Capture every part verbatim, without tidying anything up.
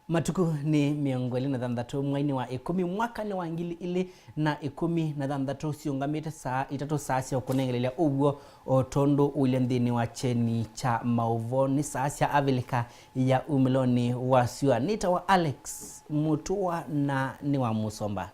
Matukũ nĩ mĩongo ĩlĩ na thanthatũ mweinĩ wa ĩkũmi mwakanĩ wa ngili ilĩ na ĩkũmi na thanthatũ, siũngamĩte saa itatũ, saa sya ũkũnengelelya ũw'o o tondũ ũilye nthĩnĩ wa kyeni kya maũvoo. Nĩ saa sya Avilika ya umĩlonĩ wa syũa. Nĩtawa Alex Mũtũa na nĩ wa Mũsomba.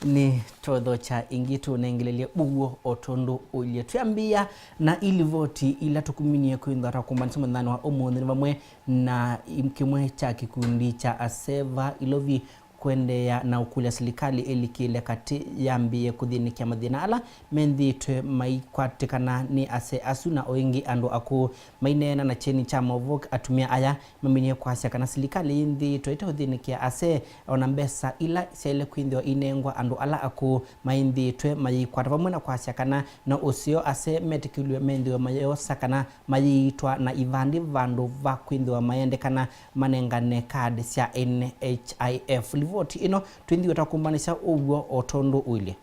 Nĩ tũthokya ĩngĩ tũnengelelye ũw'o o tondũ ũilye. Twĩambĩĩa na ilivoti ila tũkuminie kwĩthwa twakumbanisya mũthenyanĩ wa ũmũnthĩ nĩ vamwe na kĩmwe kya kĩkundi kya asee va Ilovi kũendeea na ũkũlya silikalĩ ĩlikĩle katĩ yambĩĩe kũthĩnĩkya mathĩna ala menthĩĩtwe maikwatĩkana nĩ asee asu na o ĩngĩ andũ akũũ. Maineena na kyeni kya maũvoo, atumĩa aya maminie kwasya kana silikalĩ yĩnthĩĩtwe ĩteũthĩnĩkĩa asee, o na mbesa ila syaĩle kwĩthĩwa inengwa andũ ala akũũ maĩnthĩĩtwe mayĩkwata, vamwe na kwasya kana no ũseo asee metĩkĩlw'e menthĩwe mayosa kana mayĩitwa na ivandĩ vandũ va kwĩthĩwa mayendekana manengane kaadi sya N H I F. Livoti ĩno twĩthĩwe twakumbanisya ũw'o o tondũ ũilye.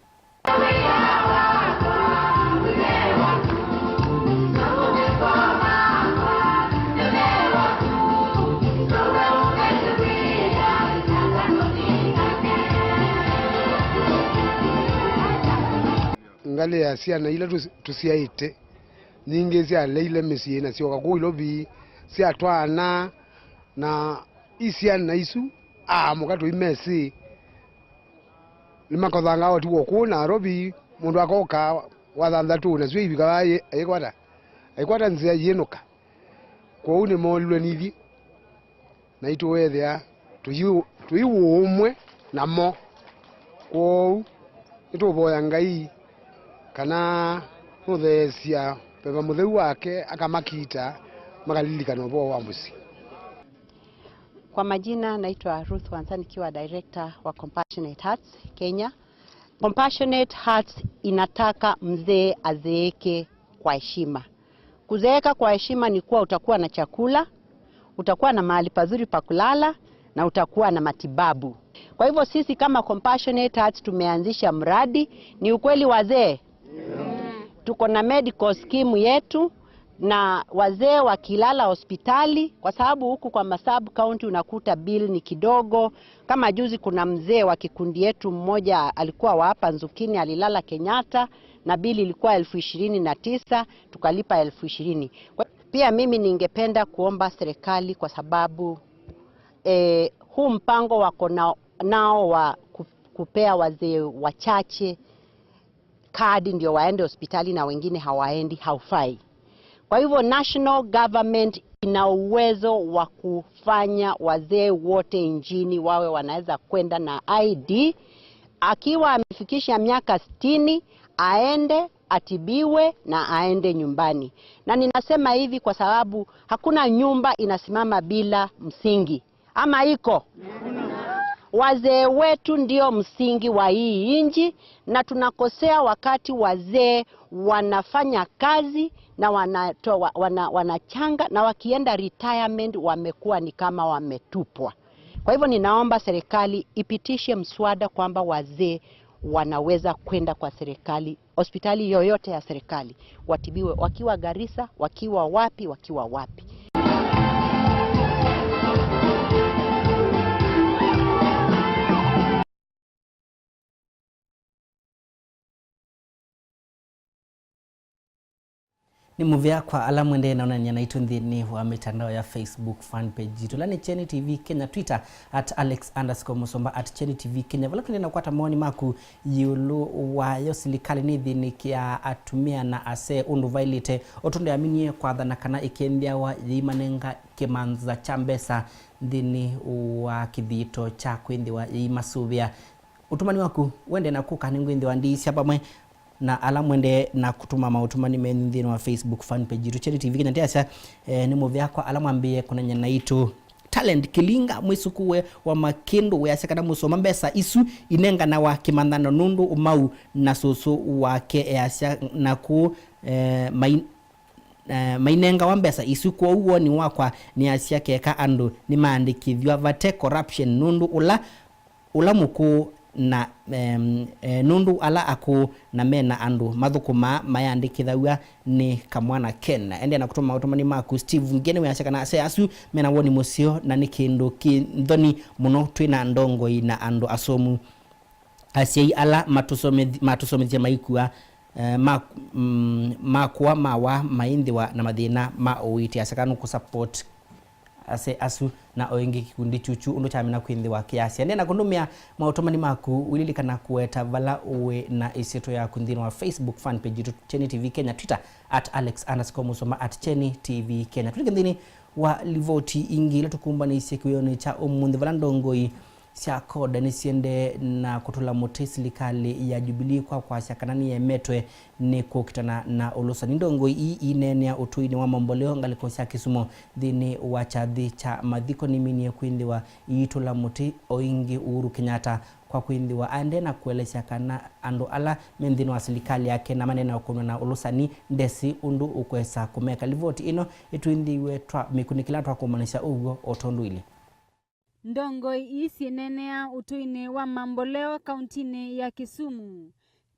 Ngalĩ ya syana ila tũs-, tũsyaĩte nyingĩ syaleile mĩsyĩ na syoka kũu Ilovi, syatwaana na i syana isu aamũka tũimesĩ. Nĩmakothangaa ũtukũ kũu Nairobi, mũndũ akoka wa thanthatũ, nasyo ivika vaa ayĩkwata, ayĩkwata nzĩa yĩnũka. Kwoou nĩmoolilwe nithyĩ, naitũ weethĩa tũi, tũi ũũmwe namo. Kwoou nĩtũũvoya Ngai kana nũtheesya Veva Mũtheu wake akamakita makalilikana ũvoo wa mũsyĩ. Kwa majina naitwa Ruth Wanza nikiwa director wa Compassionate Hearts Kenya. Compassionate Hearts inataka mzee azeeke kwa heshima. Kuzeeka kwa heshima ni kuwa utakuwa na chakula, utakuwa na mahali pazuri pa kulala na utakuwa na matibabu. Kwa hivyo sisi kama Compassionate Hearts tumeanzisha mradi, ni ukweli wazee? Tuko na medical scheme yetu, na wazee wakilala hospitali, kwa sababu huku kwa ma sub county unakuta bill ni kidogo. Kama juzi kuna mzee wa kikundi yetu mmoja alikuwa wa hapa Nzukini, alilala Kenyatta, na bill ilikuwa elfu ishirini na tisa, tukalipa elfu ishirini. Kwa, pia mimi ningependa kuomba serikali, kwa sababu, eh, huu mpango wako na, nao wa ku-, kupea wazee wachache kadi ndio waende hospitali na wengine hawaendi, haufai. Kwa hivyo national government ina uwezo wa kufanya wazee wote nchini wawe wanaweza kwenda na I D. Akiwa amefikisha miaka sitini, aende atibiwe na aende nyumbani. Na ninasema hivi kwa sababu hakuna nyumba inasimama bila msingi. Ama iko? Wazee wetu ndio msingi wa hii nchi, na tunakosea wakati wazee wanafanya kazi na wanatoa, wana-, wanachanga, na wakienda retirement wamekuwa ni kama wametupwa. Kwa hivyo ninaomba serikali ipitishe mswada kwamba wazee wanaweza kwenda kwa serikali, hospitali yoyote ya serikali, watibiwe wakiwa Garissa, wakiwa wapi, wakiwa wapi. Nĩ mũvea kwa ala mwendee na onany'a naitũ nthĩnĩ wa mĩtandao ya Facebook fan page yitũ, ĩla nĩ Kyeni T V Kenya, Twitter at alex underscore musomba, at Kyeni T V Kenya, vala twendee na kũkwata mawoni maku ĩũlũ wayo. Silikalĩ nĩthĩnĩkĩaa atumĩa na asee ũndũ vaĩlĩte, o tondũ yaminie kwathana kana ĩkĩendeeawa yĩimanenga kĩmanza kya mbesa nthĩnĩ wa kĩthito kya kwĩthĩwa yĩimasũvĩa. Ũtũmani waku wendee na kũka nĩngwĩthĩwa ndiisya vamwe na ala mwendee na kũtũma maũtũmani menyu nthĩnĩ wa Facebook fan page yitũ Kyeni T V Kenya. Ndĩasya, eh, nĩ mũvea kwa ala mwambĩĩe kũnenya naitũ. Talent Kĩlinga, mwĩsũkũũe wa Makĩndũ, wĩasya kana mũsoma mbesa isu inenganawa kĩmanthano nũndũ ũmau na sũsũ wake easya naku, eh, mai-, eh, mainengawa mbesa isu. Kwoou woni wakwa nĩasya keka andũ nĩmaandĩkĩthw'a vate corruption nũndũ ũla, ũla mũkũũ na, em, eh, nũndũ ala akũũ na mena andũ mathũkũmaa mayandĩkĩthaw'a nĩ kamwana kena. Endeea na kũtũma ũtũmani maku. Steve Ngeni weasya kana ase asu mena woni mũseo na nĩ kĩndũ kĩ nthoni mũno twĩ na ndongoi na andũ asomu. Asyai ala matũsomethi-, matũsomethya maikua, eh, ma-, mm, makũa mawa maĩnthĩwa na mathĩna ma ũiiti. Asya kana nũkũ support ase asu na o ĩngĩ kĩkundi kyuchu ũndũ kyamina kwĩnthĩwa kĩyasya. Endeea na kũndũmĩa maũtũmani maku, ũililikana kũweta vala ũĩ na ĩsyĩtwa yaku nthĩnĩ wa Facebook fan page yitũ Kyeni T V Kenya, Twitter at Alex underscore Musoma, at Kyeni T V Kenya. Tũlike nthĩnĩ wa livoti ingĩ ila tũkũmbanĩisye kĩwĩonĩ kya ũmũnthĩ, vala ndongoi sya CORD nĩsiendee na kũtũla mũtĩ silikalĩ ya Jubilee kwa kwasya kana nĩyemetwe nĩ kũkitana na ũlũsani. Ndongoi ii ineenea ũtũinĩ wa Mamboleo, ngalĩko sya Kisumu, nthĩnĩ wa kyathĩ kya mathiko, niminie kwĩnthĩwa iitũla mũtĩ o ĩngĩ Uhuru Kenyatta kwa kwĩnthĩwa aendee na kũelesya kana andũ ala me nthĩnĩ wa silikalĩ yake na maneenea ũkũnwa na ũlũsani, ndesĩ ũndũ ũkwesa kũmeka. Livoti ĩno ĩtwĩnthĩiwe twa mĩkunĩkĩla twakũmbanĩsya ũw'o o tondũ ilĩ. Ndongoi ii syĩneenea ũtũinĩ wa Mamboleo, kauntinĩ ya Kisumu,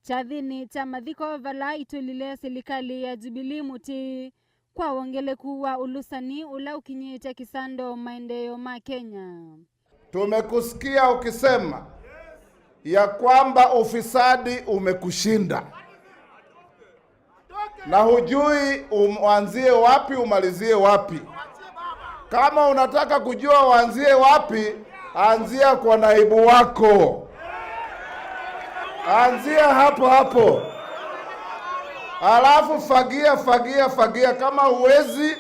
kyathĩnĩ kya mathiko vala itũlile silikalĩ ya Jubilee mũtĩ kwa wongeleku wa ũlũsani ũla ũkinyĩte kĩsando maendeeo ma Kenya. Tumekusikia ukisema ya kwamba ufisadi umekushinda. Na hujui uanzie wapi, umalizie wapi. Kama unataka kujua uanzie wapi, anzia kwa naibu wako. Anzia hapo hapo. Alafu fagia, fagia, fagia. Kama huwezi,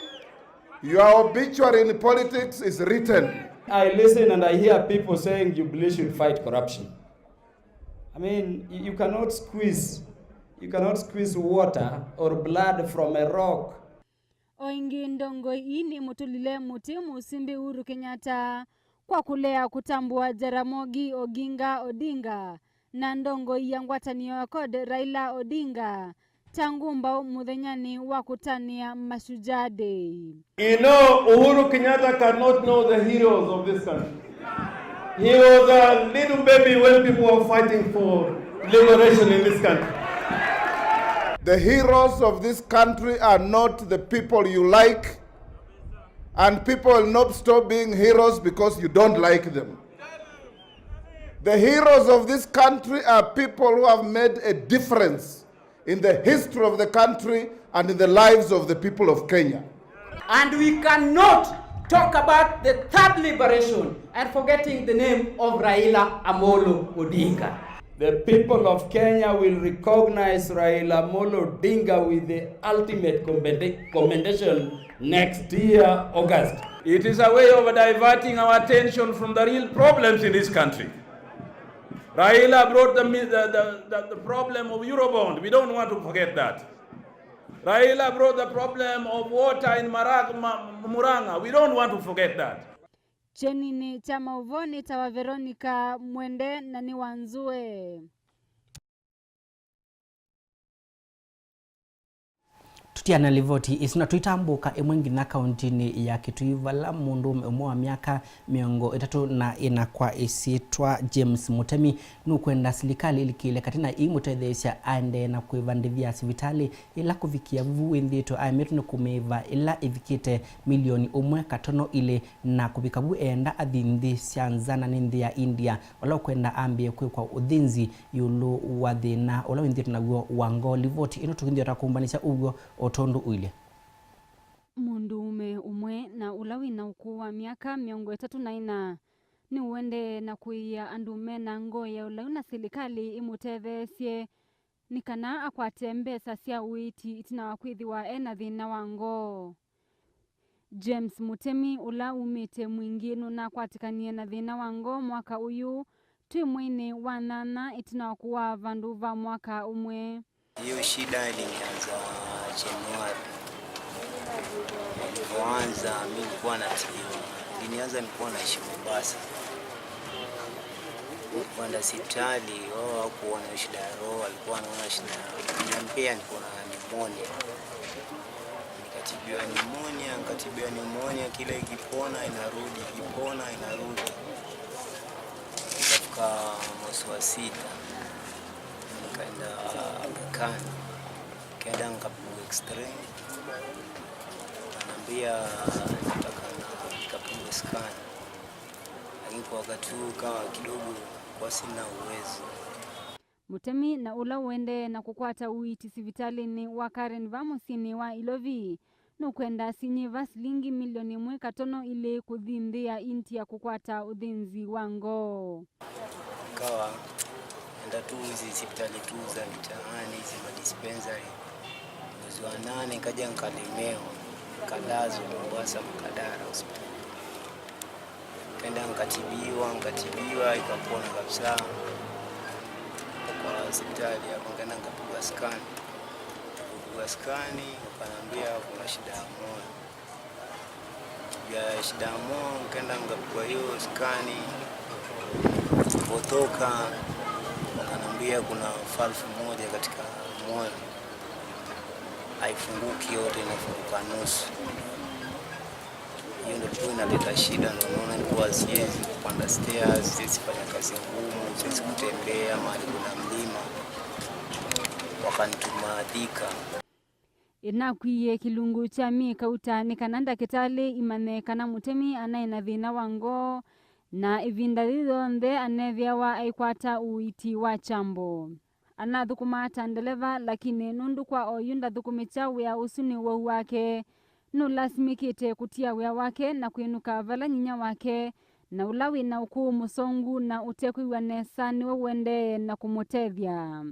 your obituary in politics is written. I listen and I hear people saying Jubilee should fight corruption. I mean, you, you cannot squeeze, you cannot squeeze water or blood from a rock. O ĩngĩ, ndongoi ii nĩmũtũlile mũtĩ Mũsumbĩ Uhuru Kenyatta kwa kũlea kũtambũa Jaramogi Oginga Odinga na ndongoi ya ngwatanĩo ya CORD Raila Odinga ta ngũmbaũ mũthenyanĩ wa kũtanĩa Mashujaa Day. You know, Uhuru Kenyatta cannot know the heroes of this country. He was a little baby when people were fighting for liberation in this country. The heroes of this country are not the people you like, and people will not stop being heroes because you don't like them. The heroes of this country are people who have made a difference in the history of the country and in the lives of the people of Kenya. And we cannot talk about the third liberation and forgetting the name of Raila Amolo Odinga. The people of Kenya will recognize Raila Amolo Odinga with the ultimate commenda-, commendation next year, August. It is a way of diverting our attention from the real problems in this country. Raila brought the, the, the, the, the problem of Eurobond. We don't want to forget that. Raila brought the problem of water in Maraga, Ma-, Murang'a. We don't want to forget that. Kyeninĩ kya maũvoo nĩtawa Veronica Mwende na nĩ wa Nzũe. Tũtiana livoti ĩsu na tũitambũka ĩmwe nginya kauntinĩ ya Kitui, vala mũndũũme ũmwe wa myaka mĩongo ĩtatũ na ĩna kwa ĩsyĩtwa James Mũtemi nũkwenda silikalĩ ĩlikĩle katĩ na ĩimũtetheesya aendee na kwĩvandĩthya sivitalĩ, ĩla kũvikĩa vu wĩnthĩĩtwe aemetwe nĩ kũmĩĩva ĩla ĩvikĩte milioni ũmwe katono ilĩ, na kũvika vu eenda athi nthĩ sya nza na nĩ nthĩ ya India, vala ũkwenda ambĩe kwĩkwa ũthĩnzi ĩũlũ wa thĩna ũla wĩnthĩtwe naw'o wa ngoo. Livoti ĩno tũkĩnthĩa ta kũmbanĩsya ũw'o o tondũ ũilye. Mũndũũme ũmwe na ũla wĩ na ũkũũ wa myaka mĩongo ĩtatũ na ĩna nĩũendee na kũĩĩa andũ me na ngoo ya ũlau na silikalĩ ĩmũtetheesye nĩ kana akwate mbesa sya ũiiti ĩtina wa kwĩthĩwa e na thĩna wa ngoo. James Mũtemi, ũla umĩte Mwingĩ, nũnakwatĩkanie na thĩna wa ngoo mwaka ũyũ twĩ mweinĩ wa nyanya ĩtina wa kũwaa vandũ va mwaka ũmwe. Hiyo shida ilianza Januari. Ilipoanza, mi nilikuwa na, ilianza, nilikuwa naishi Mombasa. Nilipoenda hospitali, wao hawakuona shida ya roho, walikuwa wanaona shida ya, niliambia niko na pneumonia. Tibiwa pneumonia, nikatibiwa pneumonia, kila ikipona inarudi, ikipona inarudi. Ikafika mwezi wa sita, nikaenda Aga Khan, nikaenda nikapigwa x-ray, anambia nataka na nikapigwa scan, lakini kwa wakati huu kama kidogo kwa sina uwezo. Mũtemi na ũla ũendee na kũkwata ũiiti sivitalĩnĩ wa Karen va mũsyĩnĩ wa Ilovi nũkwenda sinyĩva silingi milioni ĩmwe katono ilĩ kũthi nthĩ ya India kũkwata ũthĩnzi wa ngoo. Kawa enda tu hizi sipitali tu za mitaani, hizi madispensary. Mwezi wa nane nkaja nkalemewa, nikalazwa Mombasa Makadara hospitali. Nikaenda nikatibiwa, nikatibiwa, ikapona kabisa. Kwa hospitali hapo nikaenda nikapigwa scan. Nikapigwa scan, wakaniambia kuna shida ya moyo. Ya shida ya moyo, nikaenda nikapigwa hiyo scan. Kutoka, wakaniambia kuna valve moja katika moyo. Haifunguki yote, inafunguka nusu. Hiyo ndio ilikuwa inaleta shida, ndio unaona nilikuwa siwezi kupanda stairs, siwezi fanya kazi ngumu, siwezi kutembea mahali kuna mlima. Wakanituma Thika. Ĩnakwie kĩlungu kya myei kauta nĩ kana ndakĩtalĩ imanye kana mũtemi anaĩ na thĩna wa ngoo, na ĩvinda yĩu yonthe aneethĩawa aikwata ũiiti wa kyambo. Anathũkũmaa ta ndeleva, lakini nũndũ kwa oyu ndathũkũmĩkya wĩa ũsu nĩ wau wake, nũlasimĩkĩte kũtia wĩa wake na kwĩnũka vala nyinya wake, na ũla wĩ na ũkũũ mũsongu na ũtekwĩw'a nesa nĩwe ũendee na kũmũtethya.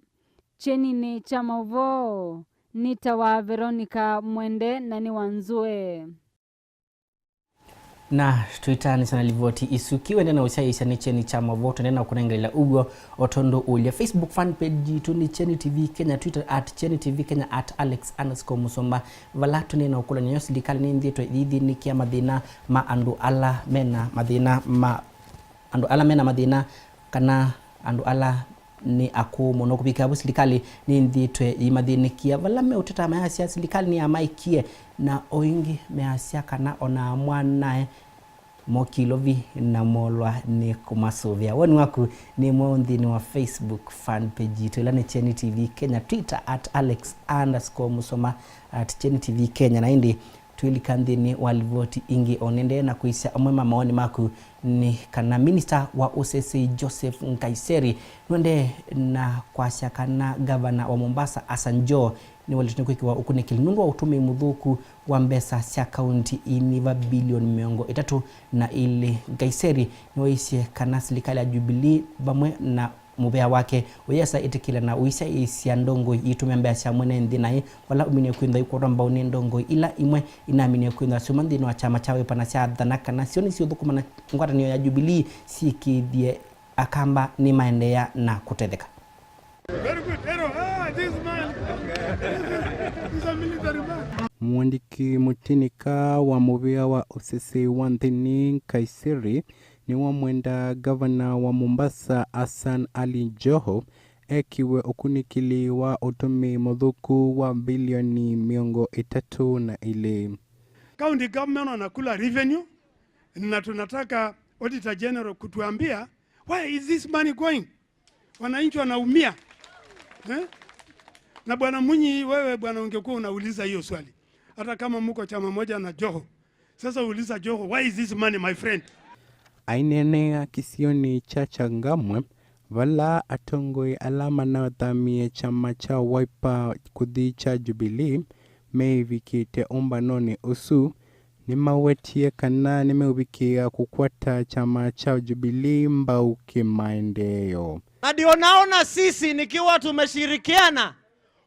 Kyeninĩ kya maũvoo, nĩtawa Veronica Mwende na nĩ wa Nzũe. Na twĩtaanĩsya na livoti isu, kĩwende na ũsyaĩĩsya nĩ kyeni kya mavoo, twende na kũnengelela ũw'o o tondũ ũlya. Facebook fan page yitũ nĩ Kyeni T V Kenya, Twitter at Kyeni T V Kenya, at Alex underscore Musomba, vala tũnĩ na ũkũlany'a yo silikalĩ nĩnthĩtwe yĩthĩnĩkĩa mathĩna ma andũ ala mena mathĩna ma andũ ala mena mathĩna kana andũ ala nĩ akũũ mũno kũvikĩa vu silikalĩ nĩnthĩtwe yĩmathĩnĩkĩa. Vala meũteta mayasya silikalĩ nĩyamaĩkie na o ĩngĩ measya kana ona amwanae mokilovi na molwa nĩ kũmasũvĩa. Woni waku nĩ mweũ nthĩnĩ wa Facebook fan page yitũ ĩla nĩ Kyeni T V Kenya, Twitter at Alex underscore Musoma, at Kyeni T V Kenya, na ĩndĩ twĩlika nthĩnĩ wa livoti ingĩ. O nĩndee na kwĩsya amwe ma maoni maku nĩ kana minista wa ũsesei Joseph Nkaissery nũendee na kwasya kana ngavana wa Mombasa Hassan Joho nĩwaĩlĩte nĩ kwĩkĩwa ũkunĩkĩli nũndũ wa ũtũmĩi mũthũku wa mbesa sya kaunti inyiva bilioni mĩongo ĩtatũ na ilĩ. Nkaissery nĩwaisye kana silikalĩ ya Jubilee vamwe na mũvea wake ũyesa ĩtĩkĩla na ũisyaĩĩsya ndongoi iitũmĩa mbesa sya mwene nthĩ naĩ vala ũminie kwĩthwa ikwatwa mbau nĩ ndongoi ila imwe inaminie kwĩthwa syuma nthĩnĩ wa kyama kya Wiper na syaathana kana syo nĩsiũthũkũma na ngwatanĩo ya Jubilee syĩkĩĩthye Akamba nĩmaendeea na kũtetheka. Very good. Hero. Ah, this man. He's a military man. Mũandĩki mũtĩnĩka wa mũvĩa wa ũsesei wa nthĩnĩ Nkaissery nĩwamwenda ngavana wa Mombasa Hassan Ali Joho ekĩwe ũkunĩkĩli wa ũtũmĩi mũthũku wa bilioni mĩongo ĩtatũ na ilĩ. County government wanakula revenue na tunataka Auditor General kutuambia, where is this money going? Wananchi wanaumia. Eh? Na Bwana Mwinyi, wewe bwana, ungekuwa unauliza hiyo swali. Hata kama muko chama moja na Joho. Sasa uliza Joho, where is this money, my friend? Aineenea kĩsionĩ kya Changamwe, vala atongoi ala manathamie kyama kya Wiper kũthi kya Jubilee meĩvikĩte ũmbanonĩ ũsu, nĩmawetie kana nĩmeũvikĩĩa kũkwata kyama kya Jubilee mbau kĩmaendeeo. Na ndio naona sisi nikiwa tumeshirikiana,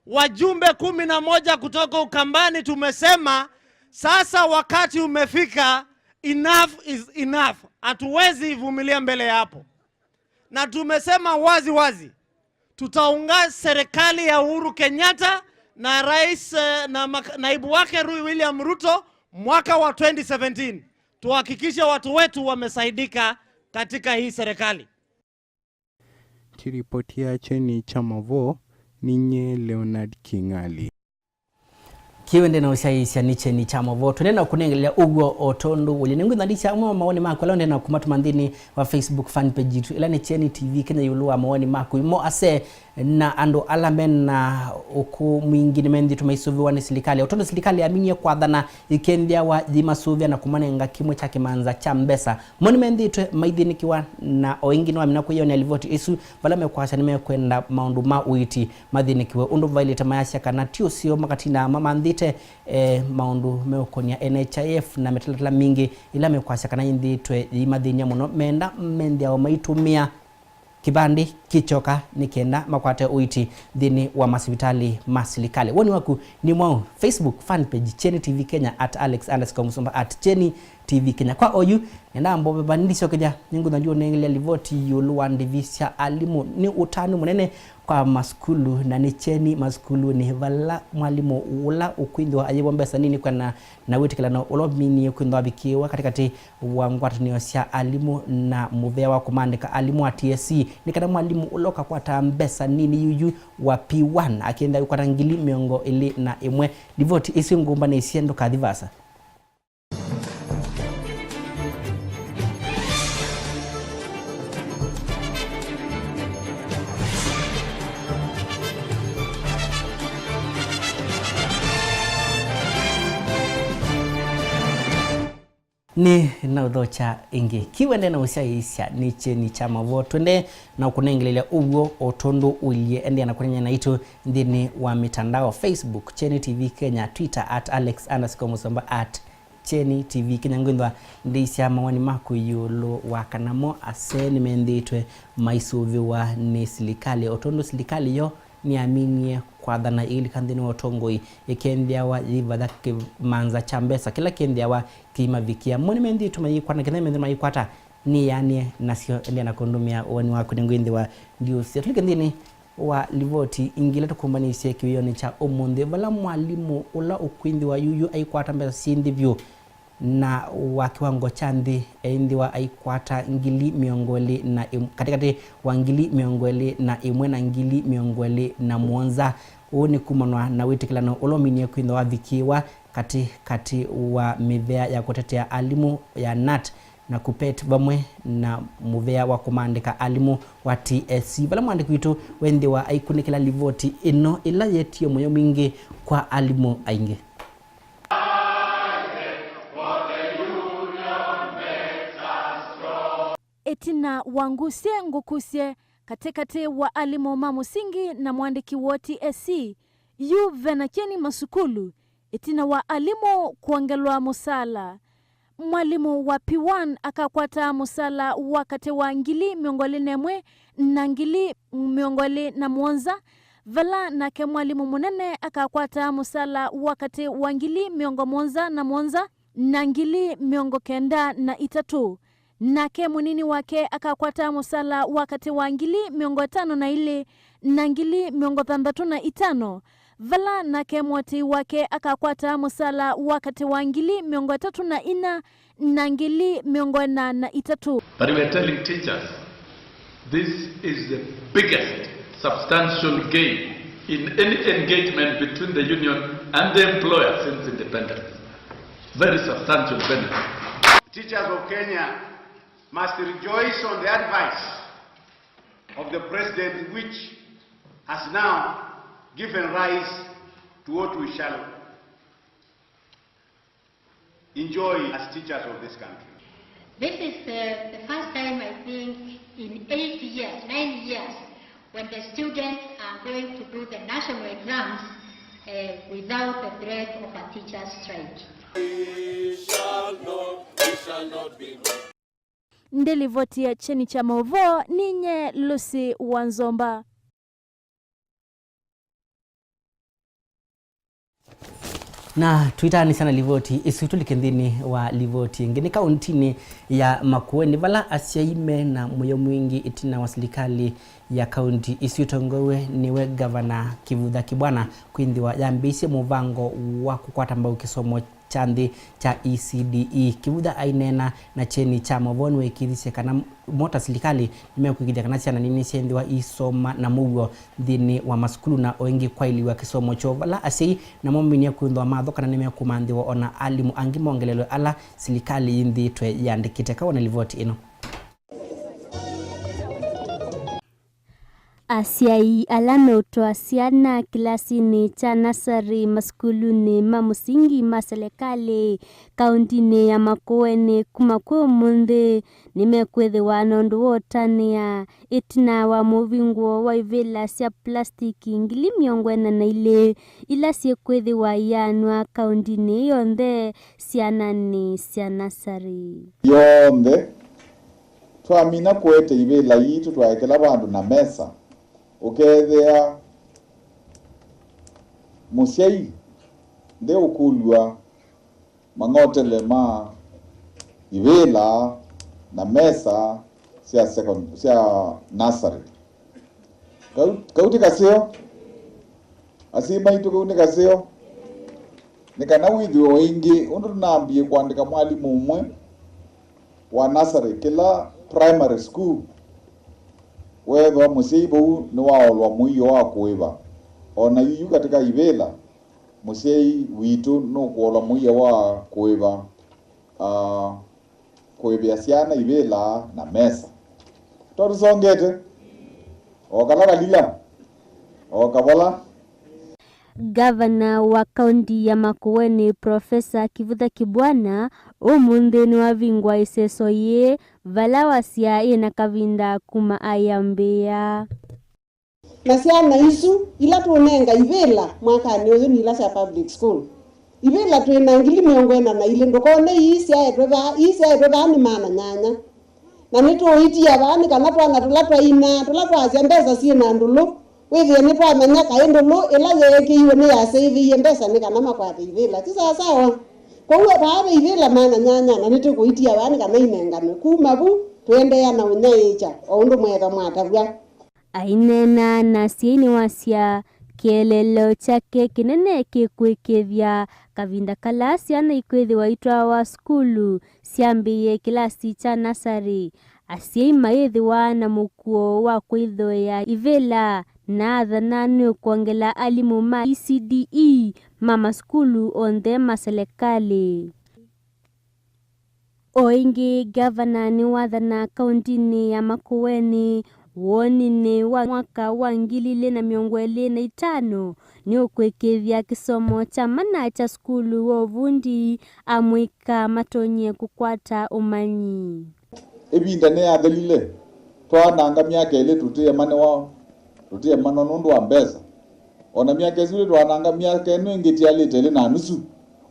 wajumbe kumi na moja kutoka Ukambani, tumesema sasa wakati umefika, enough is enough. Hatuwezi ivumilia mbele ya hapo. Na tumesema wazi wazi, tutaunga serikali ya Uhuru Kenyatta na rais, eh, na mak-, naibu wake Ru-, William Ruto mwaka wa twenty seventeen. Tuhakikishe watu wetu wamesaidika katika hii serikali. Ti ripoti ya kyeni kya mavoo, ninyie Leonard King'ali. Kĩu ende na ũsyaĩĩsya nĩ Kyeni kya Maũvoo. Tũnena kũnengelea ũw'o o tondũ ũlye. Nĩngwĩtha ndisya amwe ma mawoni maku ala ũnena kuma tuma nthĩnĩ wa Facebook fan page yitũ, ĩla nĩ Kyeni T V Kenya, ĩũlũ wa mawoni maku. Imo ase na andũ ala mena ũkũũ mwingĩ nĩmenthĩtwe maisũvĩwa nĩ silikalĩ. O tondũ silikalĩ yaminie kwathana, ĩkenthĩawa yĩmasũvĩa na kũmanenga kĩmwe kya kĩmanza kya mbesa. Mo nĩmenthĩtwe maithĩnĩkĩwa, na o ĩngĩ nĩwamina kwĩyonea livoti ĩsu, vala mekwasya nĩmekwenda maũndũ ma ũiiti mathĩnĩkĩwe ũndũ vaĩlĩte, mayasya kana ti ũseo makatindaa mamanthĩte, eh, maũndũ meũkonia N H I F na mĩtalatala mingĩ ĩla mekwasya kana ĩnthĩtwe yĩimathĩny'a mũno. Meenda menthĩawa maitũmĩa kĩvandĩ kĩkyoka nĩ kenda makwate ũiiti nthĩnĩ wa masivitalĩ ma silikalĩ. Woni waku nĩ mwaũ? Facebook fan page Kyeni T V Kenya, at Alex underscore Musumba, at Kyeni T V Kenya. Kwa oyu, nenda mboveva ndisyokethya, nĩngũtha ndiũnengelea livoti ĩũlũ wa ndĩvi sya alimũ. Nĩ ũtanu mũnene kwa masukulu, na nĩ Kyeni masukulunĩ vala mwalimũ ũla ũkwĩthĩwa ayĩw'a mbesa nini kwĩanana na wĩtĩkĩlano ũla ũminie kwĩthĩwa avikĩĩwa katĩkatĩ wa ngwatanĩo sya alimũ na mũvea wa kũmaandĩka alimũ wa T S C, nĩ kana mwalimũ ũla ũkakwataa mbesa nini yuyu wa P one akĩenda kwata ngili mĩongo ĩlĩ na ĩmwe. Livoti ĩsu ngũmbanĩsye, ndũkathi vaasa. Nĩ na ũthokya ĩngĩ. Kĩu ende na ũsyaĩĩsya nĩ Kyeni kya Maũvoo. Twende na kũnengelelya ũw'o o tondũ ũilyĩ. Endeea na kũneenea naitũ nthĩnĩ wa mĩtandao, Facebook, Kyeni T V Kenya, Twitter, at Alex underscore Musumba, at Kyeni T V Kenya. Ngwĩthwa ndĩisya mawoni maku ĩũlũ wa kana mo ase nĩmenthĩtwe maisũvĩwa nĩ silikalĩ, o tondũ silikalĩ yo nĩyaminie kwathana ĩilika nthĩnĩ wa ũtongoi, ĩkenthĩawa yĩvatha kĩmanza kya mbesa kĩla kenthĩawa kĩimavikĩa. Mo nĩmenthĩtwe mayĩkwata, na kethĩwa menthĩtwe mayĩkwata, nĩyaanĩe nasyo. Endeea na kũndũmĩa woni waku, nĩngwĩthĩwa ndiũsya. Tũlike nthĩnĩ wa livoti ĩngĩ ĩla tũkũmbanĩisye kĩwĩonĩ kya ũmũnthĩ, vala mwalimũ ũla ũkwĩthĩwa yuyu aikwata mbesa syĩ nthĩ vyũ na wa kĩwango kya nthĩ, eĩthĩwa aikwata ngili mĩongo ĩlĩ na ĩmwe, katĩkatĩ wa ngili mĩongo ĩlĩ na ĩmwe na ngili mĩongo ĩlĩ na mũonza. Ũũ nĩ kumanwa na wĩtĩkĩlano ũla ũminie kwĩthĩwa wavikĩĩwa katĩkatĩ wa mĩvea ya kũtetea alimũ ya nat na KUPPET vamwe na mũvea wa kũmaandĩka alimũ wa T S C, vala mwandĩki witũ wenthĩwa aikunĩkĩla livoti ĩno ĩla yeetie mũyo mwingĩ kwa alimũ aingĩ. Ĩtina wa ngusye ngũkusye katĩkatĩ wa alimũ ma mũsingi na mwandĩki wa T S C, yu vena Kyeni masukulu, ĩtina wa alimũ kwongelwa mũsaala. Mwalimũ wa P one akakwata mũsaala wa katĩ wa ngili mĩongo ĩlĩ na ĩmwe na ngili mĩongo ĩlĩ na mũonza, vala nake mwalimũ mũnene akakwata mũsaala wa katĩ wa ngili mĩongo mũonza na mũonza na ngili mĩongo kenda na itatũ. Nake mũnini wake akakwata mũsaala wa katĩ wa ngili mĩongo ĩtano na ilĩ na ngili mĩongo thanthatũ na itano, vala nake mũatĩĩi wake akakwata mũsaala wa katĩ wa ngili mĩongo ĩtatũ na ina na ngili mĩongo ĩna na itatũ. But we are telling teachers, this is the biggest substantial gain in any engagement between the union and the employer since independence. Very substantial benefit. Teachers of Kenya must rejoice on the advice of the president, which has now given rise to what we shall enjoy as teachers of this country. This is the, the first time, I think, in eight years, nine years, when the students are going to do the national exams, eh, without the threat of a teacher's strike. We shall not, we shall not be. Ndĩlivotia Kyeni kya maũvoo, ninye Lucy wa Nzomba. Na twĩtaanĩsya na livoti ĩsu, tũlike nthĩnĩ wa livoti ĩngĩ. Nĩ kauntinĩ ya Makueni, vala asyai me na mũyo mwingĩ ĩtina wa silikalĩ ya kaunti ĩsu ĩtongoew'e nĩwe Ngavana Kivutha Kibwana kwĩthĩwa yambĩĩsye mũvango wa kũkwata mbau kĩsomo kya nthĩ kya E C D E. Kĩvutha aineena na kyeni kya maũvoo nĩweekĩthisye kana mo ta silikalĩ nĩmekwĩkĩĩthya kana syana nini nĩsyaĩthĩwa iisoma na mũuo nthĩnĩ wa masukulu na o ĩngĩ kwaĩlĩw'a kĩsomo kyoo, vala asyai namo maminie kwĩthĩwa matho kana nĩmekũmanthĩwa o na alimũ angĩ mongelelwe ala silikalĩ yĩnthĩĩtwe yĩandĩkĩte. Kawone livoti ĩno. Asyai ala meũtwaa syana kĩlasinĩ kya nasarĩ masukulunĩ ma mũsingi ma selekalĩ kaũndinĩ ya Makueni kuma kwĩ ũmũnthĩ nĩmekwĩthĩwa na ũndũ wa ũtanĩa ĩtina wa mũvingũo wa ivĩla sya plastiki ngili mĩongo ĩna na ilĩ ila syĩkwĩthĩwa iyaanw'a kaũndinĩ yonthe syananĩ sya nasarĩ. Yonthe Twamina kũete ivĩla yitũ twaekela vandũ na mesa, ũkethĩa mũsyai ndeũkũlw'a mang'otele ma ivĩla na mesa sya second-, sya nasarĩ. Kau, kau ti kaseo? Asyai maitũ, kau nĩ kaseo? Nĩ kana wĩthĩwe o ĩngĩ, ũndũ tũnambie kũandĩka mwalimũ ũmwe wa nasarĩ kĩla primary school, weethĩwa mũsyai vau nĩwaolwa mũio wa kũĩva. O na yu yu katĩka ivĩla, mũsyai witũ nũkũolwa mũio wa kũĩva, aa, kũĩvĩa syana ivĩla na mesa. Tondũ songete, o kala kalila, o kavola. Ngavana wa kaũnti ya Makueni, Profesa Kivutha Kibwana, ũmũnthĩ nĩwavingũa ĩseso yĩĩ, vala wasya ĩna kavinda kuma ayambĩĩa. Na syana isu ila tũnenga ivĩla mwakanĩ ũyũ nĩ ila sya public school. Ivĩla twĩ na ngili mĩongo ĩna na ilĩ, ndũkone ii syaetwe vaa, ii syaetwe vaa nĩ maana nyanya. Na nĩtũũitia vaa nĩ kana twana tũla twaina, tũla twasya mbesa syĩ na ndũlũ, wĩthĩe nĩtwamanya kaĩ ndũlũ ĩla yeekĩiwe nĩyaseĩvĩie mbesa nĩ kana makwate ivĩla. Ti sawasawa? Kwoou vaa ve ivĩla maana nyanya, na nĩtũkũitia vaa nĩ kana inenganwe. Kuma vu, tũendeea na ũnyaĩĩkya o ũndũ mweethwa mwatavw'a. Aineena na asyai nĩwasya kĩeleelo kyake kĩnene kĩkwĩkĩĩthya kavinda kala syana ikwĩthĩwa itwawa sukulu syambĩĩe kĩlasi kya nasarĩ. Asyai mayĩthĩwa na mũkuo wa kwĩthooea ivĩla na athana nĩ kwongela alimũ ma E C D E ma masukulu onthe ma selekalĩ. O ĩngĩ, ngavana nĩwathana kaũntinĩ ya Makueni woninĩ wa mwaka wa ngili ilĩ na mĩongo ĩlĩ na itano nĩ ũkwĩkĩĩthya kĩsomo kya mana kya sukulu wa ũvundi amũika matonyie kũkwata ũmanyi. Ĩvinda nĩyathelile, twaananga myaka ĩlĩ tũtĩemanĩwa, tũtĩemanwa nũndũ wa mbesa. O na myaka ĩsu ĩlĩ twaananga, myaka ĩno ĩngĩ ĩtialĩte ĩlĩ na nusu.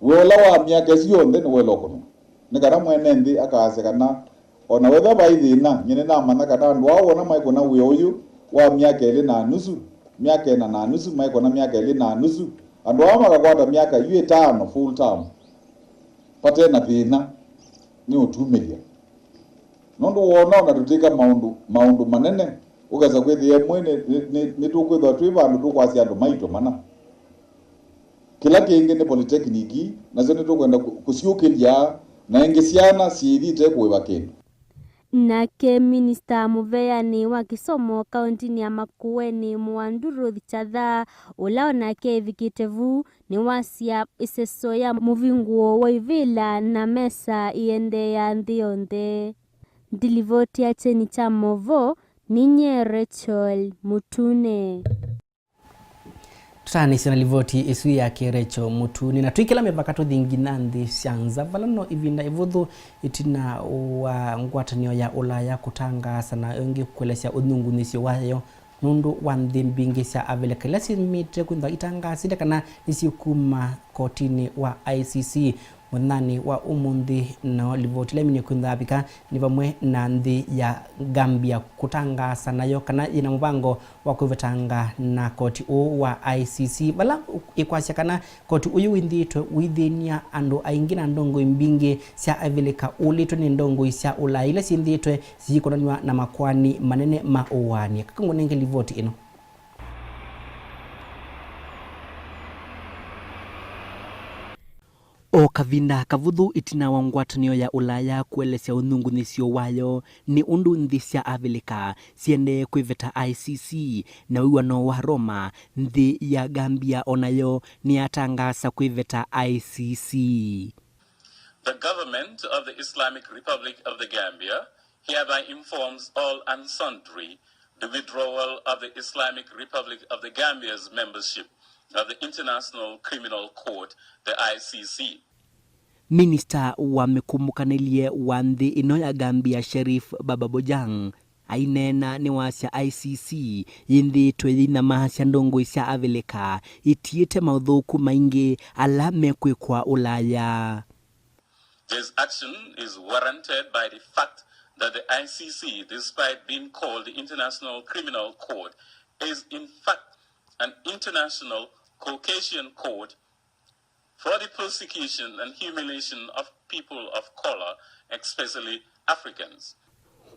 Wĩa ũla wa myaka ĩsu yonthe nĩwaĩle ũkũnwa, nĩ kana mwene nthĩ akasya kana o na wethĩwa vai thĩna, nyie nĩnamanya kana andũ aa wona maikũna wĩa ũyũ wa myaka ĩlĩ na nusu, myaka ĩna na nusu, maikũna myaka ĩlĩ na nusu, andũ aa makakwata myaka yu ĩtano full term vate na thĩna, nĩ ũtumĩlya. Nũndũ wona ona tũtĩka maũndũ, maũndũ manene, ũkesa kwĩthĩa ĩmwe nĩ, nĩ, nĩ, nĩtũkwĩthwa twĩ vandũ tũkwasya andũ maitũ mana. Kĩla kĩngĩ nĩ polytechnic, nasyo nĩtũkwenda kũ-, kũsyũkĩlya, na ĩngĩ syana syĩthi ite kũĩva kĩndũ. Nake minista mũveanĩ wa kĩsomo kaũntinĩ ya Makueni, Mũandu Ruth Chatha, ũla onake evikĩte vu, nĩwasya ĩseso ya mũvingũo wa ivĩla na mesa ĩendeea nthĩ yonthe. Ndilivoti ya kyeni kya maũvoo, ninyie Rachel Mũtune. Tũtaanĩsye na livoti ĩsu yake Rachel Mũtune, na twĩkĩla mĩvaka tũthi nginya nthĩ sya nza, vala no ĩvinda ĩvũthũ ĩtina wa ngwatanĩo ya Ũlaya kũtangaasa na ĩngĩ kũelesya ũnyungunyĩsyo wayo nũndũ wa nthĩ mbingĩ sya Avilika ila syĩmĩte kwĩthwa itangaasĩte kana nĩsyĩkuma kotinĩ wa I C C. Mũthenyanĩ wa ũmũnthĩ, nao livoti ila iminie kwĩthwa Avilika nĩ vamwe na nthĩ ya Gambia kũtangaasa nayo kana yĩna mũvango wa kwĩvetanga na koti ũũ wa I C C, vala ĩkwasya kana koti ũyũ wĩnthĩĩtwe ũithĩny'a andũ aingĩ na ndongoi mbingĩ sya Avilika ũlĩtwe nĩ ndongoi sya Ũlaya ila syĩnthĩĩtwe siyĩkonanw'a na makoani manene ma ũaany'a. Kaka ngũnenge livoti ĩno. O kavinda kavũthũ ĩtina wa ngwatanĩo ya Ũlaya kũelesya ũnyungunyĩsyo wayo nĩ ũndũ nthĩ sya Avilika siendee kwĩveta I C C na wĩw'ano wa Roma, nthĩ ya Gambia o nayo nĩyatangaasa kwĩveta I C C. The government of the Islamic Republic of the Gambia hereby informs all and sundry the withdrawal of the Islamic Republic of the Gambia's membership of the International Criminal Court, the I C C. Minista wa mĩkũmbũkanĩlye wa nthĩ ĩno ya Gambia, Sherif Baba Bojang, aineena nĩwasya I C C yĩnthĩĩtwe yĩinamaasya ndongoi sya Avilika itiĩte maũthũku maingĩ ala mekwĩkwa Ũlaya. This action is warranted by the fact that the I C C, despite being called the International Criminal Court, is in fact an international Caucasian court for the persecution and humiliation of people of color, especially Africans.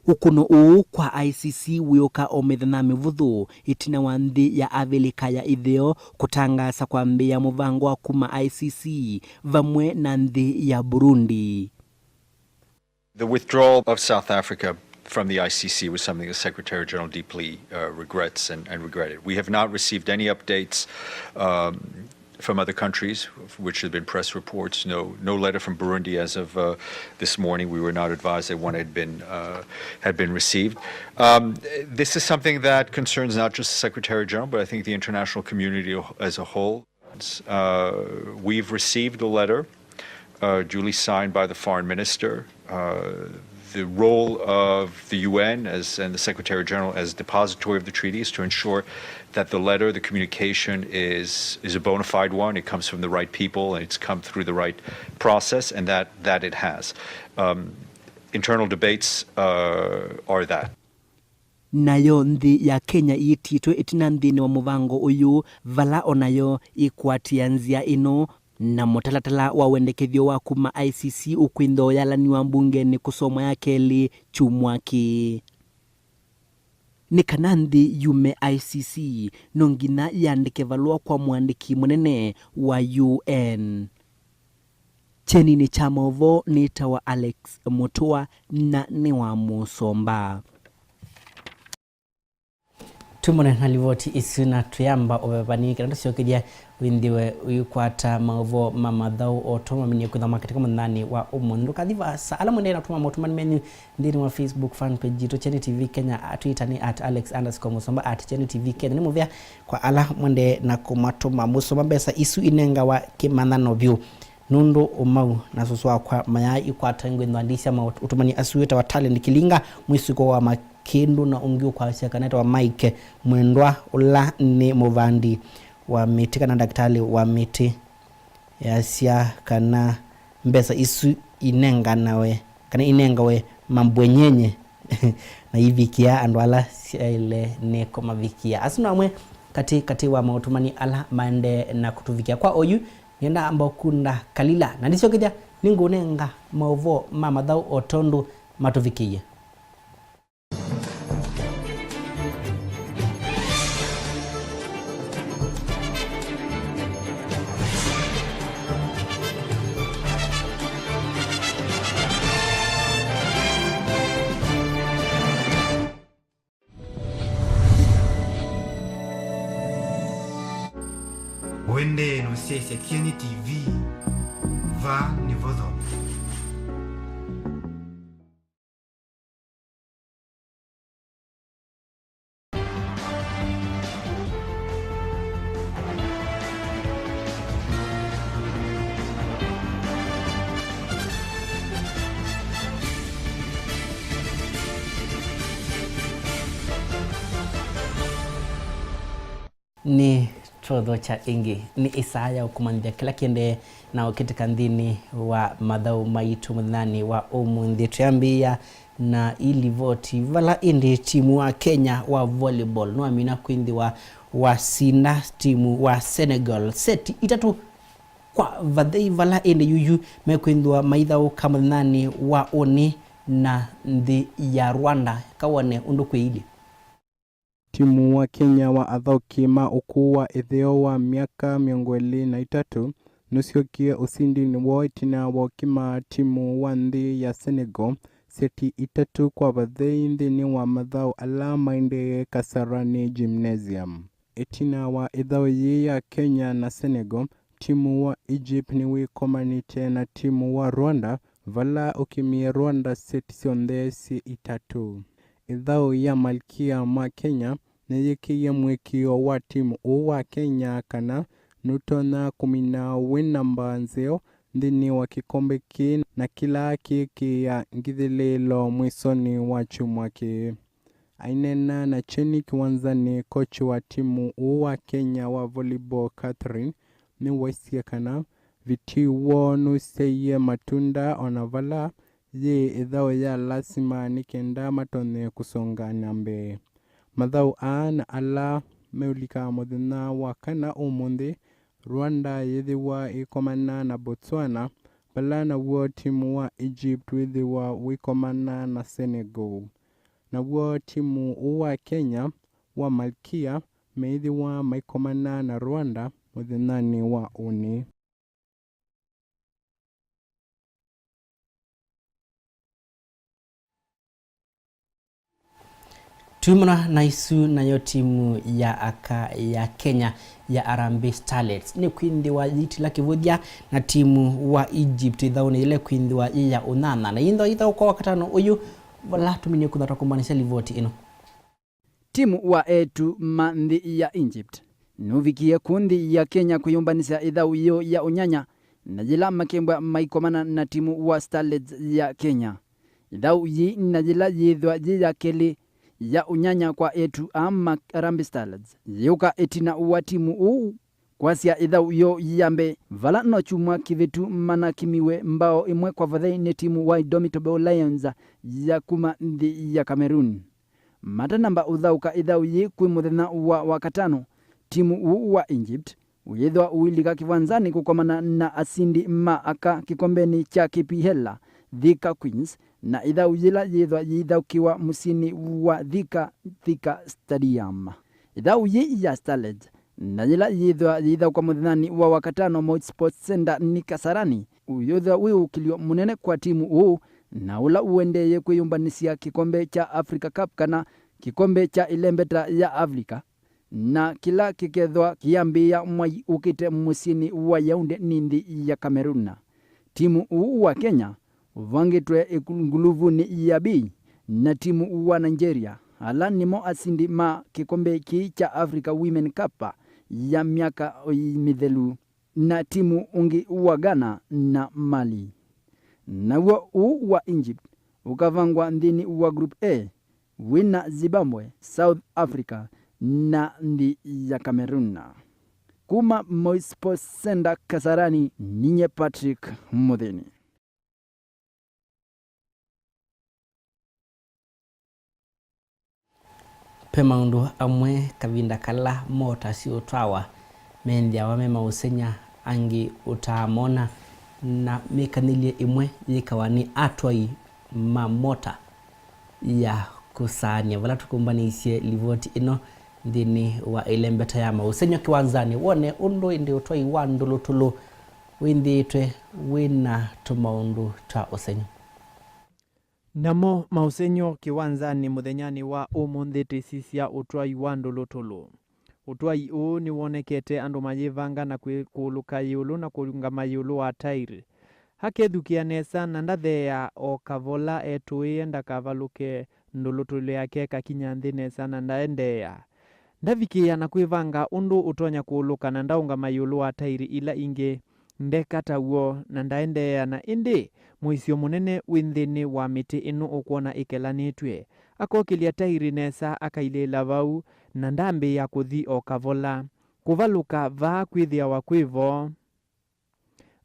Ũkũno ũũ kwa I C C wĩũka o mĩthenya mĩvũthũ ĩtina wa nthĩ ya Avilika ya Ĩtheo kũtangaasa kwambĩĩa mũvango wa kuma I C C vamwe na nthĩ ya Burundi. The withdrawal of South Africa from the I C C was something the Secretary General deeply, uh, regrets and, and regretted. We have not received any updates, um, from other countries, which have been press reports. No, no letter from Burundi as of, uh, this morning. We were not advised that one had been, uh, had been received. Um, this is something that concerns not just the Secretary General, but I think the international community as a whole. Uh, we've received a letter, uh, duly signed by the foreign minister. Uh, the role of the U N as, and the Secretary General as depository of the treaty is to ensure that the letter, the communication is, is a bona fide one. It comes from the right people and it's come through the right process, and that, that it has. Um, internal debates, uh, are that. Nayo nthĩ ya Kenya ĩĩtĩtwe ĩtina nthĩnĩ wa mũvango ũyũ, vala o nayo ĩkwatĩa nzĩa ĩno na mũtalatala wa wendekethyo wa kuma I C C ũkwĩthĩwa ũyalaniwa mbungenĩ kũsomwa ya kelĩ kyumwa kĩĩ. Nĩ kana nthĩ yume I C C, no nginya yandĩke valũa kwa mũandĩki mũnene wa U N. Kyeninĩ kya maũvoo nĩtawa Alex Mũtũa na nĩ wa Mũsomba. Twĩmone na livoti isu na twĩamba ũvevani kana tũsyokethya wĩnthĩwe ũikwata maũvoo ma mathaũ o tondũ maminie kwĩthwa makatĩka mũthenyanĩ wa ũmũnthĩ. Ndũkathi vaasa. Ala mwendee na kũtũma maũtũmani menyu nthĩnĩ wa Facebook fan page yitũ Kyeni T V Kenya, Twitter nĩ at alex underscore mũsomba, at Kyeni T V Kenya. Nĩ mũvea kwa ala mwendee na kũmatũma. Mũsomba, mbesa isu inengawa kĩmanyano vyũ. Nũndũ Ũmau na sũsũ wakwa mayaa ikwata ngwĩthwa ndisya maũtũmani asu wĩtawa Talent Kilinga, mwĩsuko wa Makĩndũ, na ũngĩ ũkwasya kana etawa Mike Mwendwa, ũla nĩ mũvandi wa mĩtĩ kana ndakĩtalĩ wa mĩtĩ. Easya kana mbesa isu inenganawe, kana inengawe mambwenyenye na ivikĩa andũ ala syaĩle nĩ kũmavikĩa. Asu no amwe katĩ katĩ wa maũtũmani ala maendee na kũtũvikĩa kwa oyu. Nĩenda amba ũkunda kalila, na ndisyokethya nĩngũnenga maũvoo ma mathaũ o tondũ matũvikĩie. Ũendee na ũsyaĩĩsya Kyeni T V, vaa nĩvo thome. Nĩ tũthokya ĩngĩ. Nĩ ĩsaa ya ũkũmanyĩthya kĩla kĩendee na ũkĩtĩka nthĩnĩ wa mathaũ maitũ mũthenyanĩ wa ũmũnthĩ. Twĩambĩĩa na ii livoti, vala ĩndĩ timu wa Kenya wa volleyball nĩwamina kwĩthĩwa wasinda timu wa Senegal seti itatũ kwa vathei, vala ĩndĩ yuyu mekwĩthĩwa maithaũka mũthenyanĩ wa ũnĩ na nthĩ ya Rwanda. Kawone ũndũ kwĩilye. Timu wa Kenya wa athaũki ma ũkũũ wa ĩtheo wa myaka mĩongo ĩlĩ na itatũ nũsyokie ũsindinĩ woo ĩtina wa ũkima timu wa nthĩ ya Senegal seti itatũ kwa vathei nthĩnĩ wa mathaũ ala maendee Kasarani Gymnasium. Ĩtina wa ĩthaũ yĩĩ ya Kenya na Senegal, timu wa Egypt nĩwĩkomanĩte na timu wa Rwanda, vala ũkimie Rwanda seti syonthe syĩ itatũ. Ĩthaũ ya Malkia ma Kenya nĩyĩkĩie mũĩkĩĩo wa timu ũũ wa Kenya kana nũtonya kũmina wĩ namba nzeo nthĩnĩ wa kĩkombe kĩĩ na kĩla kĩĩkĩĩa ngithĩlĩĩlo mwĩsonĩ wa kyumwa kĩĩ. Aineena na kyeni kĩwanzanĩ, kochi wa timu ũũ wa Kenya wa volleyball Catherine nĩwaisye kana vitii woo nũsyaie matunda o na vala yĩ ĩthaũ ya lasima nĩ kenda matonye kũsonga na mbee. Mathaũ aa na ala meũlika mũthenya wa kana ũmũnthĩ, Rwanda yĩthĩwa ĩkomana na Botswana, vala naw'o timu wa Egypt wĩthĩwa wĩkomana na Senegal. Naw'o timu ũũ wa Kenya wa Malkia meĩthĩwa maikomana na Rwanda mũthenyanĩ wa ũnĩ. Twimana na isu, nayo timu ya aka ya Kenya ya Harambee Starlets nĩkwĩthĩwa yĩitila kĩvũthya na timu wa Egypt ĩthaũnĩ yĩla ĩkwĩthĩwa yĩ ya ũnyanya, na yĩthwa ĩthaũ kwa wakatano ũyũ, vala tũminie kũtha twakombanisya livoti ĩno. Timu wa eĩtu ma nthĩ ya Egypt nũvikie kũũ nthĩ ya Kenya kwĩyũmbanĩsya ĩthaũ yĩu ya ũnyanya, na yĩla makembwa maikomana na timu wa Starlets ya Kenya. Ĩthaũ yĩĩ na yĩla yĩĩthwa yĩ ya kelĩ ya ũnyanya kwa eĩtu aa ma Harambee Starlets yĩũka ĩtina wa timu ũũ kwasya ĩthaũ yoo ya mbee, vala no kyumwa kĩvĩtu manakimiwe mbao ĩmwe kwa vathei nĩ timu wa Indomitable Lions ya kuma nthĩ ya Cameroon. Matanamba ũthaũka ĩthaũ yĩĩ kwĩ mũthenya wa wakatano, timu ũũ wa Egypt ũyĩthwa ũilika kĩwanzanĩ kũkomana na asindi ma aka kĩkombenĩ kya K P L, Thika Queens, na ĩthaũ yĩla yĩthwa yĩithaũkĩwa mũsyĩnĩ wa Thika, Thika Stadium. Ĩthaũ yĩĩ ya Starlets na yĩla yĩthwa yĩithaũkwa mũthenyanĩ wa wakatano Moi Sports Center nĩ Kasarani, ũyĩthwa wĩ ũkĩlyo mũnene kwa timu ũũ, na ũla ũendeeye kwĩyũmbanĩsya kĩkombe kya Africa Cup kana kĩkombe kya ĩlembeta ya Africa, na kĩla kĩkethwa kĩyambĩĩa mwai ũkĩte mũsyĩnĩ wa Yaounde nĩ nthĩ ya Cameroon. Timu ũũ wa Kenya ũvangĩtwe ĩku-, nguluvunĩ ya B na timu wa Nigeria, ala nĩmo asindi ma kĩkombe kĩĩ kya Africa Women Cup ya myaka ii mĩthelu, na timu ũngĩ wa Ghana na Mali. Naw'o ũũ wa Egypt ũkavangwa nthĩnĩ wa Group A wĩna Zimbabwe, South Africa na nthĩ ya Cameroon. Kuma Moi Sports Center Kasarani, ninye Patrick Mũthĩni. Ve maũndũ amwe kavinda kala mota siũtwawa methĩawa me maũseng'ya, angĩ ũtaamona, na mĩkanĩlye ĩmwe yĩkawa nĩ atwai ma mota ya kũsaanĩa. Vala tũkũmbanĩisye livoti ĩno nthĩnĩ wa ĩlembeta ya maũseng'yo kĩwanzanĩ, wone ũndũ ĩndĩ ũtwai wa ndũlũtũlũ wĩnthĩĩtwe wĩ na tũmaũndũ twa ũseng'yo. Namo maũseng'yo kĩwanzanĩ mũthenyanĩ wa ũmũnthĩ twĩsisya ũtwai wa ndũlũtũlũ. Ũtwai ũũ nĩwonekete andũ mayĩvanga na kwĩkũlũka ĩũlũ na kũũngama ĩũlũ wa tairi. Akethukĩa nesa na ndatheea o kavola etũĩe ndakavalũke ndũlũtũlũ yake ĩkakinya nthĩ nesa na ndaendeea. Ndavikĩĩa na kwĩvanga ũndũ ũtonya kũũlũka na ndaũngama ĩũlũ wa tairi ila ingĩ. Ndeka ta w'o na ndaendeea, na ĩndĩ mũisyo mũnene wĩ nthĩnĩ wa mĩtĩ ĩno ũkwona ĩkelanĩtw'e. Akokĩlya tairi nesa akailĩĩla vau, na ndambĩĩa kũthi o kavola. Kũvalũka vaa kwĩthĩawa kwĩ vo.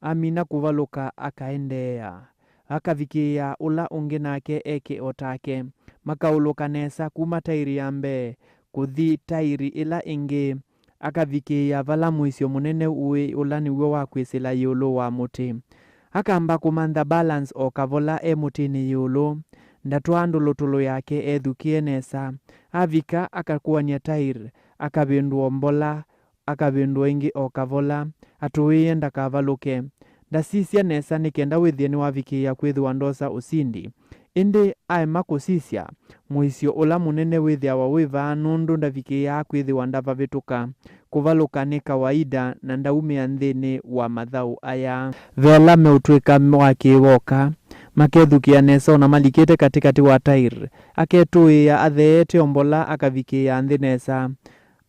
Amina kũvalũka akaendeea. Akavikĩĩa ũla ũngĩ nake eke o take. Makaũlũka nesa kuma tairi ya mbee kũthi tairi ĩla ĩngĩ. Akavikĩĩa vala mũisyo mũnene ũĩ, ũla nĩw'o wa kwĩsĩla ĩũlũ wa mũtĩ. Akamba kũmantha balance o kavola e mũtĩnĩ ĩũlũ. Ndatwaa ndũlũtũlũ yake ethukĩe nesa. Avika akakũany'a tairi, akavĩndũa mbola, akavĩndũa ĩngĩ o kavola, atũĩĩe ndakavalũke. Ndasisya nesa nĩ kenda wĩthĩe nĩwavikĩĩa kwĩthĩwa ndosa ũsindi. Ĩndĩ aema kũsisya, mũisyo ũla mũnene wĩthĩawa wĩ vaa nũndũ ndavikĩĩaa kwĩthĩwa ndavavĩtũka. Kũvalũka nĩ kawaida na ndaumĩa nthĩnĩ wa mathaũ aya. Ve ala meũtw'ĩka wakĩĩ woka, makethukĩĩa nesa o na malikĩte katĩkatĩ wa tairi, aketũĩĩa atheete o mbola akavikĩĩa nthĩ nesa.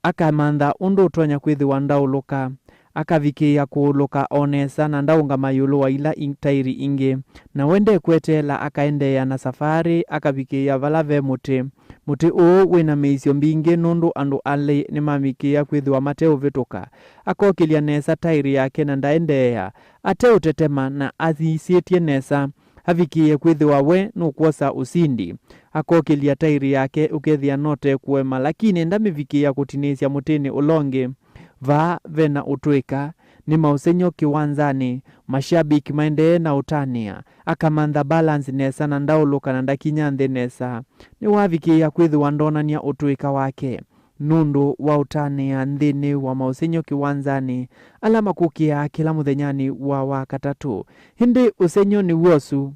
Akamantha ũndũ ũtonya kwĩthĩwa ndaũlũka. Akavikĩĩa kũũlũka o nesa na ndaũngama ĩũlũ wa ila i-, tairi ingĩ. Na we ndekweteela, akaendeea na safarĩ, akavikĩĩa vala ve mũtĩ. Mũtĩ ũũ wĩ na mĩisyo mbingĩ nũndũ andũ alĩ nĩmavikĩĩa kwĩthĩwa mateũvĩtũka. Akokĩlya nesa tairi yake na ndaendeea, ateũtetema na asisĩtye nesa. Avikĩĩe kwĩthĩwa we nũkwosa ũsindi. Akokĩlya tairi yake ũkethĩa no te kũema, lakini ndamĩvikĩĩa kũtinĩĩsya mũtĩnĩ ũla ũngĩ. Vaa ve na ũtw'ĩka, nĩ maũsengy'o kĩwanzanĩ, mashabiki maendee na ũtanĩa, akamantha balance nesa na ndaũlũka na ndakinya nthĩ nesa. Nĩwavikĩĩa kwĩthĩwa ndonany'a ũtw'ĩka wake nũndũ wa ũtanĩa nthĩnĩ wa maũsengy'o kĩwanzanĩ ala makũkĩaa kĩla mũthenyanĩ wa Wakatatũ. Ĩndĩ ũsengy'o nĩw'o ũsu,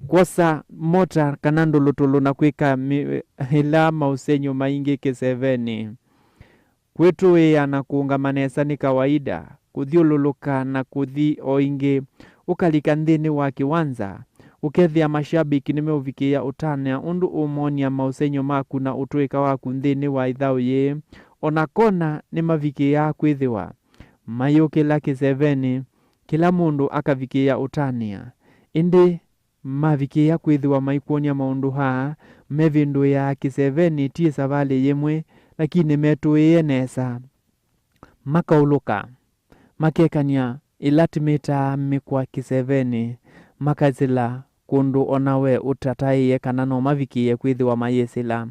kwosa mota kana ndũlũtũlũ na kwĩka mĩ-, ĩla maũsengy'o maingĩ kĩsevenĩ. Kwĩtũĩĩa na kũũngama nesa nĩ kawaida, kũthyũlũlũka na kũthi o ĩngĩ, ũkalika nthĩnĩ wa kĩwanza, ũkethĩa mashabiki nĩmeũvikĩĩa ũtanĩa ũndũ ũũmony'a maũsengy'o maku na ũtũĩka waku nthĩnĩ wa ĩthaũ yĩĩ. O na kona nĩmavikĩĩaa kwĩthĩwa mayũkĩla kĩsevenĩ, kĩla mũndũ akavikĩĩa ũtanĩa. Ĩndĩ mavikĩĩa kwĩthĩwa maikwony'a maũndũ aa, mevĩndũĩaa kĩsevenĩ ti ĩsavalĩ yĩmwe, lakini metũĩe nesa. Makaũlũka, makekany'a ĩla tĩmĩtaa mĩkwa kĩsevenĩ, makasĩla kũndũ o na we ũtataĩĩe kana no mavikĩĩe kwĩthĩwa mayĩsĩla.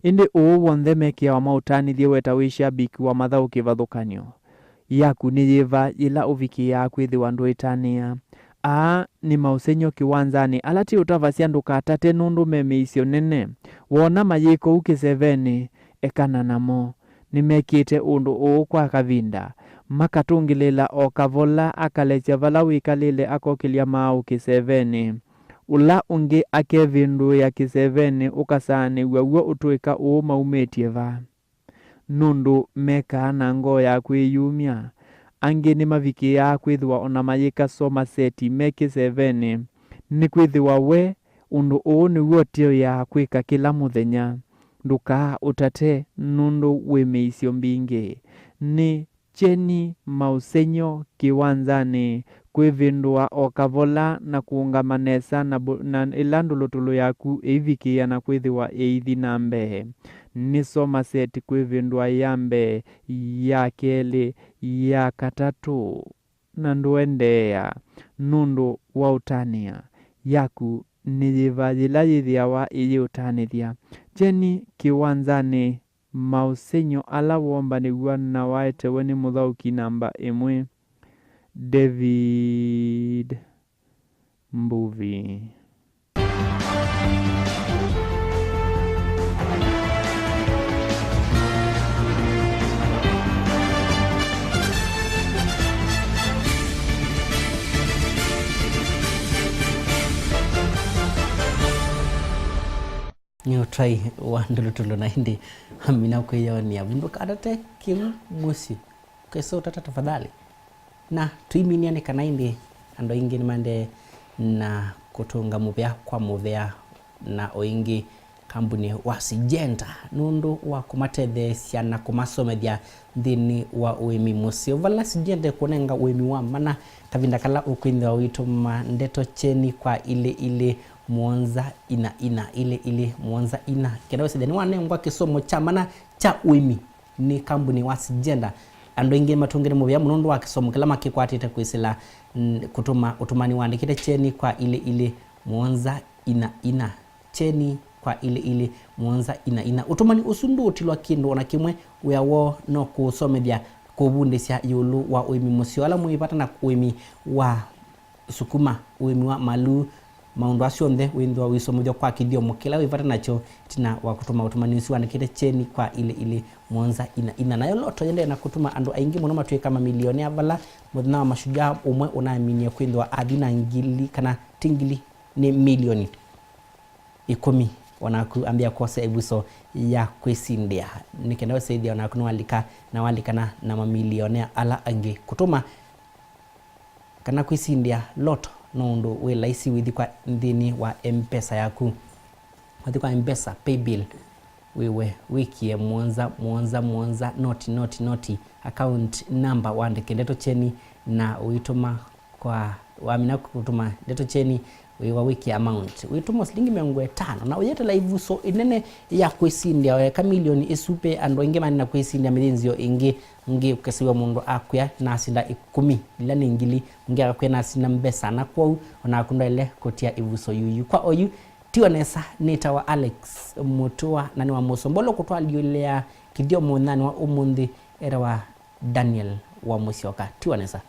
Ĩndĩ ũũ w'onthe mekĩawa maũtanĩthye we ta wĩ shabiki wa mathaũ kĩvathũkany'o. Yaku nĩ yĩva yĩla ũvikĩĩaa kwĩthĩwa ndwĩtanĩa? Aa nĩ maũsengy'o kĩwanzanĩ ala ti ũtavasya ndũkatate nũndũ me mĩisyo nene. Woona mayĩka ũu kĩsevenĩ, ekana namo. Nĩmekĩte ũndũ ũũ kwa kavinda, makatũngĩlĩĩla o kavola, akalekya vala wĩkalĩle akokĩlya maaũ kĩsevenĩ. Ũla ũngĩ akevĩndũĩa kĩsevenĩ ũkasaanĩw'a w'o ũtũĩka ũũ maumĩtye va. Nũndũ mekaa na ngoo ya kwĩyumya, angĩ nĩmavikĩĩaa kwĩthĩwa o na mayĩka Somerset me kĩsevenĩ, nĩkwĩthĩwa we ũndũ ũũ nĩw'o ũtĩĩaa kwĩka kĩla mũthenya. Ndũkaa ũtate nũndũ wĩ mĩisyo mbingĩ. Nĩ kyeni maũsengy'o kĩwanzanĩ, kwĩvĩndũa o kavola na kũũngama nesa na mbũ-, na ĩla ndũlũtũlũ yaku ĩivikĩĩa na kwĩthĩwa ĩithi na mbee. Nĩ Somerset kwĩvĩndũa ya mbee, ya kelĩ, ya katatũ, na ndũendeea nũndũ wa ũtanĩa. Yaku nĩ yĩva yĩla yĩthĩawa ĩyĩũtanĩthya? Kyeni kĩwanzanĩ, maũsengy'o ala woombanĩw'a na waetewe nĩ mũthaũki namba ĩmwe, David Mbuvi. Nĩ ũtwai wa ndũlũtũlũ na ĩndĩ amina kwĩyonea. Ndũkatate kĩu mũsyĩ. Ũkesa ũtata tafadhali. Na tũiminia nĩ kana ĩndĩ andũ aingĩ nĩmaendee na kũtũnga mũvea kwa mũvea, na o ĩngĩ kambunĩ wa Syngenta nũndũ wa kũmatetheesya na kũmasomethya nthĩnĩ wa ũĩmi mũseo, vala Syngenta ĩkũnenga ũĩmi wa mana kavinda kala ũkwĩthĩwa ũitũma ndeto kyeni kwa ilĩ ilĩ mũonza ina ina, ilĩ ilĩ mũonza ina, kenda wĩsĩthya nĩwanengwa kĩsomo kya mana kya ũĩmi nĩ kambunĩ wa Syngenta. Andũ aingĩ nĩmatũngĩte mũvea mũno nũndũ wa kĩsomo kĩla makĩkwatĩte kwĩsĩla, mm, kũtũma ũtũmani waandĩkĩte kyeni kwa ilĩ ilĩ mũonza ina ina, kyeni kwa ilĩ ilĩ mũonza ina ina. Ũtũmani ũsu ndũũtilwa kĩndũ o na kĩmwe, wĩa woo no kũũsomethya, kũvundĩsya ĩũlũ wa ũĩmi mũseo, ala mwĩ vata na ũĩmi wa sukuma, ũĩmi wa maluu, Maũndũ asu onthe wĩthĩwa ũisomethw'a kwa kĩthyomo kĩla wĩ vata nakyo ĩtina wa kũtũma ũtũmani ũsu wandĩkĩte kyeni kwa ilĩ ilĩ mũonza ina ina. Nayo Lotto yĩendee na kũtuma andũ aingĩ mũno matw'ĩka mamilionea vala mũthenya wa Mashujaa ũmwe ũnaminie kwĩthĩwa athi na ngili, kana ti ngili, nĩ milioni ĩkũmi, o naku ambĩa kwosa ĩvuso ya kwĩsindĩa nĩ kenda wĩsĩthĩa o naku nĩwalika na walikana na mamilionea ala angĩ. Kũtũma kana kwĩsindĩa Lotto no ũndũ wĩ laisi wĩthi kwa nthĩnĩ wa M-Pesa yaku. Wathi kwa M-Pesa paybill, wĩwe wĩkĩe mũonza mũonza mũonza noti noti noti, account number, wandĩke ndeto kyeni na ũitũma kwa, wamina kũtũma ndeto kyeni, wĩwa wĩkĩa amount, wĩtũma silingi mĩongo ĩtano na ũyetela ĩvuso ĩnene ya kwĩsindĩa. Eka milioni ĩsu pe andũ aingĩ mane na kwĩsindĩa mĩthĩnzĩo ĩngĩ. Ũngĩ ũkesĩw'a mũndũ akwĩa nasinda ĩkũmi, ila nĩ ngili, ũngĩ akakwĩa nasinda mbesa, na kwoou onaku ndwaĩle kũtia ĩvuso yuyu. Kwa oyu, tiwa nesa, nĩtawa Alex Mũtũa na nĩ wa Mũsombolo kũtwalyũlĩa kĩthyomo mũthenyanĩ wa ũmũnthĩ, etawa Daniel wa Mũsyoka. Tiwa nesa.